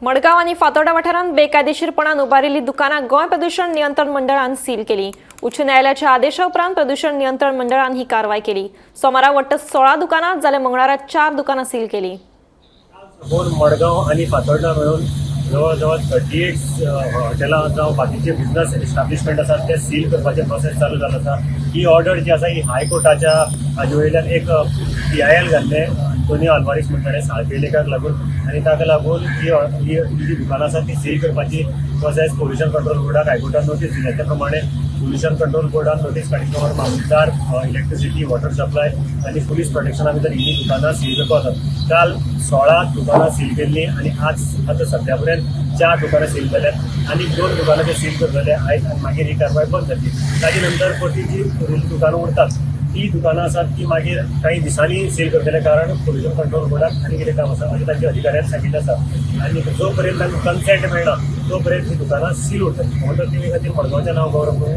मडगांव आनी फातोर्डा वाठारांत बेकायदेशीरपणान उबारिल्ली दुकानां गोंय प्रदूषण नियंत्रण मंडळान सील केली. उच्च न्यायालयाच्या आदेशा उपरांत प्रदूषण नियंत्रण मंडळान ही कारवाय केली. सोमारा वट्ट 16 दुकानां जाल्यार मंगळारा 4 दुकानां सील केली. दोन मडगांव आनी फातोर्डा मेळून जवळ जवळ 38 हॉटेलां जावं बाकीचे बिझनस एस्टाब्लिशमेंट आसात, ते सील करपाचें प्रोसेस चालू जालो आसा. ही ऑर्डर जी आसा, ही हायकोर्टाच्या हाजे वयल्यान एक पीआयएल घाल्लें अंतोनियो आल्वारीस म्हणटा ताणें साळपेलेकाक लागून आनी ताका लागून ही ही जी दुकानां आसात, ती सील करपाची प्रोसेस पोल्युशन कंट्रोल बोर्डाक हायकोर्टान नोटीस दिल्या. त्या प्रमाणे पोल्युशन कंट्रोल बोर्डान नोटीस काडिल्ले प्रमाणे मामलेदार, इलेक्ट्रिसिटी, वॉटर सप्लाय आनी पुलीस प्रोटेक्शना भितर ही दुकानां सील करपाक वतात. काल 16 दुकानां सील केल्लीं आनी आज आतां सद्या पर्यंत चार दुकानां सील जाल्यात आनी दोन दुकानां ते सील करतले आयज आनी मागीर ही कारवाय बंद जातली. ताजे नंतर परती जी उरिल्लीं दुकानां उरतात, ती दुकानां आसात ती मागीर काही दिसांनी सील करतले, कारण पोल्युशन कंट्रोल बोर्डाक आनी कितें काम आसा अशें तांच्या अधिकाऱ्यान सांगिल्लें आसा. आनी जो पर्यंत तांकां कन्सेंट मेळना, तो पर्यंत ही दुकानां सील उरतली. म्हणून टीव्ही खातीर मडगांवचें नांव गौरव प्रभू.